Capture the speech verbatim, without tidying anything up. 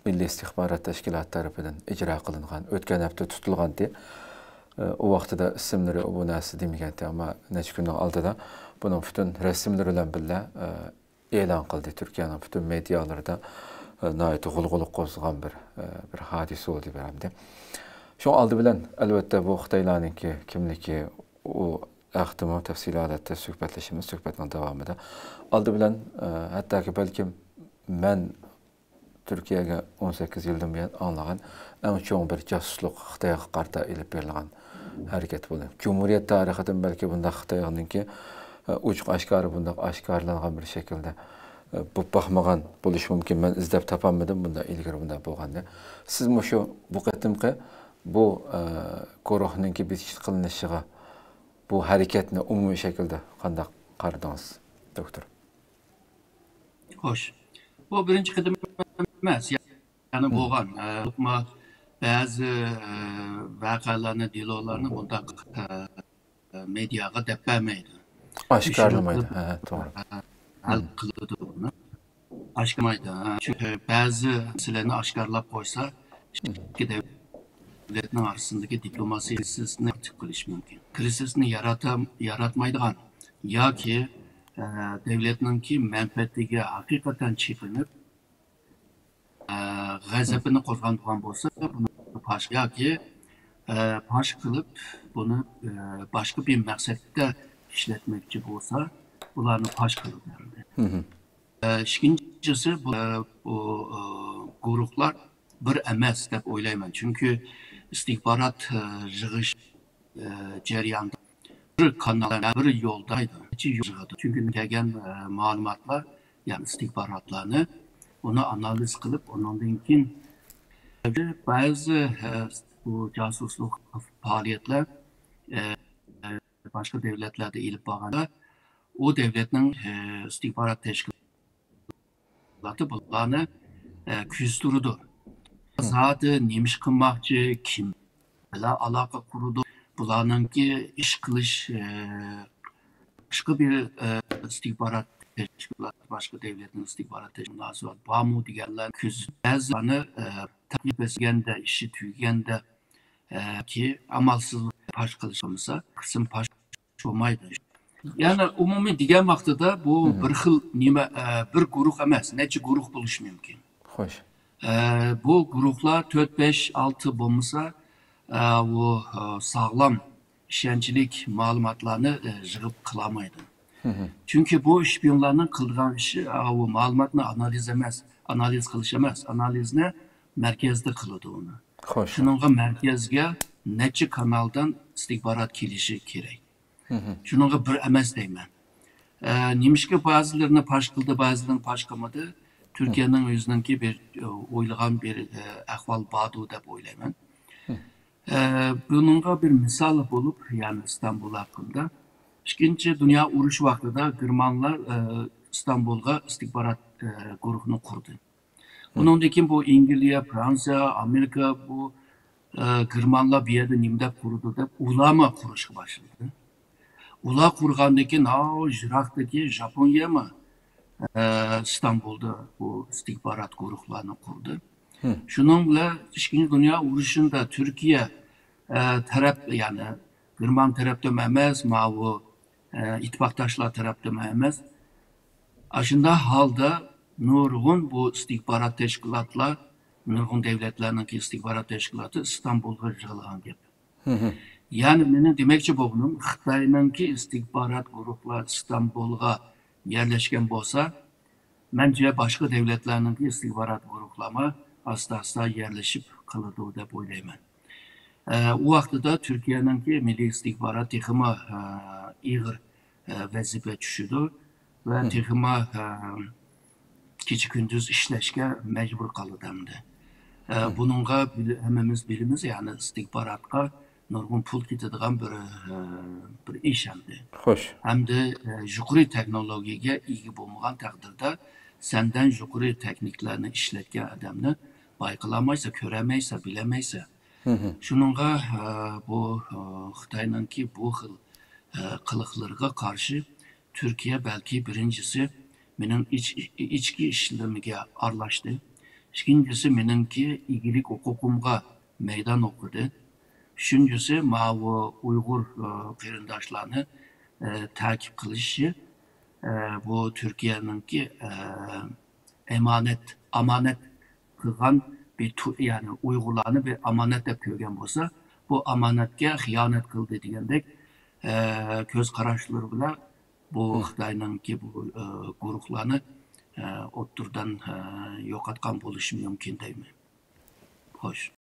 مىللىي ئىستىخبارات تەشكىلاتى تەرىپىدىن ئىجرا قىلىنغان، ئۆتكەن ھەپتە تۇتۇلغانتى. ئۇ ۋاقتىدا ئىسىملىرى بۇ نەرسە دېمىگەنتى، ئەمما نەچچە كۈننىڭ ئالدىدا بۇنىڭ پۈتۈن رەسىملىرى بىلەن بىللە ئېلان قىلدى. تۈركىيەنىڭ پۈتۈن مېدىيالىرىدا ناھايىتى غۇلغۇلا قوزغىغان بىر، بىر ھادىسە بولدى بىر ئەمدى. شۇڭا ئالدى بىلەن، ئەلۋەتتە، بۇ خىتايلارنىڭكى كىملىكى، ئۇ ھەقتىمۇ تەپسىلىي ھالەتتە سۆھبەتلىشىمىز سۆھبەتنىڭ داۋامىدا. ئالدى بىلەن، ئە، ھەتتاكى بەلكىم مەن تۈركىيەگە ئون سەككىز يىلدىن بۇيان ئاڭلىغان ئەڭ چوڭ بىر جاسۇسلۇق خىتايغا قارىتا ئېلىپ بېرىلغان ھەرىكەت بولدى. جۇمھۇرىيەت تارىخىدىن بەلكى بۇنداق خىتاينىڭكى، ئە، ئوچۇق ئاشكارا بۇنداق ئاشكارىلانغان بىر شەكىلدە، ئە، بولۇپ باقمىغان بولۇشى مۇمكىن. مەن ئىزدەپ تاپالمىدىم بۇنداق ئىلگىرى بۇنداق بولغاننى. سىز مۇشۇ بۇ قېتىمقى بۇ، ئە، گۇرۇھنىڭكى بېكىتىش قىلىنىشىغا، بۇ ھەرىكەتنى ئومۇمىي شەكىلدە قانداق قارىدىڭىز، دوكتور؟ خوش. بۇ بىرىنچى قېتىم ئەمەس. يەنى بولغان، ئە، بەزى، ئە، ۋەقەلەرنى، دېلولارنى بۇنداق، ئە، مېدىياغا دەپ بەرمەيدۇ. ئاشكارىلىمايدۇ. ھە، توغرا. ھەل قىلىدۇ بۇنى. ئاشكارىلىمايدۇ. ھە، چۈنكى بەزى مەسىلىنى ئاشكارىلاپ قويسا، ئىككى دۆلەتنىڭ ئارىسىندىكى دىپلوماسىيە كرىزىسنى ئېچىپ قېلىشى مۇمكىن. كرىزىسنى ياراتا-، ياراتمايدىغان ياكى، ئە، دۆلەتنىڭكى مەنپەئەتىگە ھەقىقەتەن چېقىنىپ، ئە، غەزىپىنى قوزغاندۇرغان بولسا، بۇنى پاش ياكى، ئە، پاش قىلىپ، بۇنى، ئە، باشقا بىر مەقسەتتە ئىشلەتمەكچى بولسا، بۇلارنى پاش قىلىدۇ. ئە، ئىككىنچىسى، بۇ، ئە، بۇ، ئە، گۇرۇھلار بىر ئەمەس دەپ ئويلايمەن. چۈنكى ئىستىخبارات، ئە، يىغىش، ئە، جەريانىدا بىر كانال، بىر يولدا يىغىدۇ. چۈنكى كەلگەن، ئە، مەلۇماتلار، يەنى ئىستىخباراتلارنى ئۇنى ئانالىز قىلىپ، ئۇنىڭدىن كېيىن بەزى، ئە، بۇ جاسۇسلۇق پائالىيەتلەر، ئە، باشقا دۆلەتلەردە ئېلىپ بارغاندا، ئۇ دۆلەتنىڭ، ئە، ئىستىخبارات تەشكىلاتى بۇلارنى، ئە، كۆزىتىدۇ. زادى نېمە ئىش قىلماقچى، كىم بىلەن ئالاقە قۇرىدۇ، بۇلارنىڭكى ئىش قىلىش، ئە، باشقا بىر، ئە، ئىستىخبارات تەشكىلاتى، باشقا دۆلەتنىڭ ئىستىخبارات تەشكىلاتى مۇناسىۋەت بارمۇ دېگەنلەر كۆزىتىپ، بەزىلەرنى، ئە، تەقلىد بەسكەندە، ئىشى تۈگىگەندە، ئە، كى ئامالسىز پاش قىلىش بولمىسا، قىسىم پاش بولمايدۇ. يەنى ئومۇمىي دېگەن ۋاقتىدا بۇ بىر خىل نېمە، ئە، بىر گۇرۇھ ئەمەس، نەچچە گۇرۇھ بولۇشى مۇمكىن. خوش. ئە، بۇ گۇرۇھلار تۆت، بەش، ئالتە بولمىسا، ئە، ئۇ، ئە، ساغلام، ئىشەنچلىك مەلۇماتلارنى، ئە، يىغىپ قىلالمايدۇ. چۈنكى بۇ شپىيونلارنىڭ قىلىدىغان ئىشى، ئە، ئۇ مەلۇماتنى ئانالىز ئەمەس، ئانالىز قىلىش ئەمەس، ئانالىزنى مەركەزدە قىلىدۇ ئۇنى. خوش. شۇنىڭغا مەركەزگە نەچچە كانالدىن ئىستىخبارات كېلىشى كېرەك. شۇنىڭغا بىر ئەمەس دەيمەن. ئە، نېمىشقا بەزىلىرىنى پاش قىلدى، بەزىلىرىنى پاش قىلمىدى؟ تۈركىيەنىڭ ئۆزىنىڭكى بىر، ئە، ئويلىغان بىر، ئە، ئەھۋال باردۇ دەپ ئويلايمەن. ئە، بۇنىڭغا بىر مىسال بولۇپ، يەنى ئىستانبۇل ھەققىدە. ئىككىنچى دۇنيا ئۇرۇشى ۋاقتىدا گېرمانلار، ئە، ئىستانبۇلغا ئىستىخبارات، ئە، گۇرۇھىنى قۇردى. ئۇنىڭدىن كېيىن بۇ ئىنگلىيە، فرانسىيە، ئامېرىكا، بۇ، ئە، گېرمانلار بۇ يەردە نېمە دەپ قۇرىدۇ دەپ، ئۇلارمۇ قۇرۇشقا باشلىدى. ئۇلار قۇرغاندىن كېيىن، ھاۋ، يىراقتىكى ژاپونىيەمۇ، ئە، ئىستانبۇلدا بۇ ئىستىخبارات گۇرۇھلارنى قۇردى. شۇنىڭ بىلەن ئىككىنچى دۇنيا ئۇرۇشىدا تۈركىيە، ئە، تەرەپ، يەنى گېرمان تەرەپتىمۇ ئەمەس، ماۋۇ، ئە، ئىتتىپاقداشلار تەرەپتىمۇ ئەمەس. ئاشۇنداق ھالدا نۇرغۇن بۇ ئىستىخبارات تەشكىلاتلار، نۇرغۇن دۆلەتلەرنىڭكى ئىستىخبارات تەشكىلاتى ئىستانبۇلغا يىغىلغان گەپ. يەنى مېنىڭ دېمەكچى بولغىنىم، خىتاينىڭكى ئىستىخبارات گۇرۇھلار ئىستانبۇلغا يەرلەشكەن بولسا، مەنچە باشقا دۆلەتلەرنىڭكى ئىستىخبارات گۇرۇھلارمۇ ئاستا-ئاستا يەرلىشىپ قالىدۇ دەپ ئويلايمەن. ئە، ئۇ ۋاقتىدا تۈركىيەنىڭكى مىللىي ئىستىخبارات تېخىمۇ، ئە، ئېغىر، ئە، ۋەزىپە چۈشىدۇ ۋە تېخىمۇ، ئە، كېچە-كۈندۈز ئىشلەشكە مەجبۇر قالىدۇ ئەمدى. ئە، بۇنىڭغا بىل-، ھەممىمىز بىلىمىز، يەنى ئىستىخباراتقا نۇرغۇن پۇل كېتىدىغان بىر، ئە، بىر ئىش ئەمدى. خوش. ھەمدە، ئە، يۇقىرى تېخنولوگىيەگە ئىگە بولمىغان تەقدىردە، سەندىن يۇقىرى تېخنىكىلارنى ئىشلەتكەن ئادەمنى بايقىلالمايسەن، كۆرەلمەيسەن، بىلەلمەيسەن. شۇنىڭغا، ئە، بۇ، ئە، خىتاينىڭكى بۇ خىل، ئە، قىلىقلىرىغا قارشى تۈركىيە بەلكى بىرىنچىسى مېنىڭ ئىچ-، ئىچكى ئىشلىرىمگە ئارىلاشتى. ئىككىنچىسى مېنىڭكى ئىگىلىك ھوقۇقۇمغا مەيدان ئوقۇدى. ئۈچىنچىسى ماۋۇ ئۇيغۇر، ئە، قېرىنداشلارنى، ئە، تەكىپ قىلىشى، ئە، بۇ تۈركىيەنىڭكى، ئە، ئەمانەت، ئامانەت قىلغان بىر تۇ-، يەنى ئۇيغۇرلارنى بىر ئامانەت دەپ كۆرگەن بولسا، بۇ ئامانەتكە خىيانەت قىلدى دېگەندەك، ئە، كۆز قاراشلىرى بىلەن بۇ خىتاينىڭكى بۇ، ئە، گۇرۇھلارنى، ئە، ئوتتۇرىدىن، ئە، يوقاتقان بولۇشى مۇمكىن دەيمەن. خوش.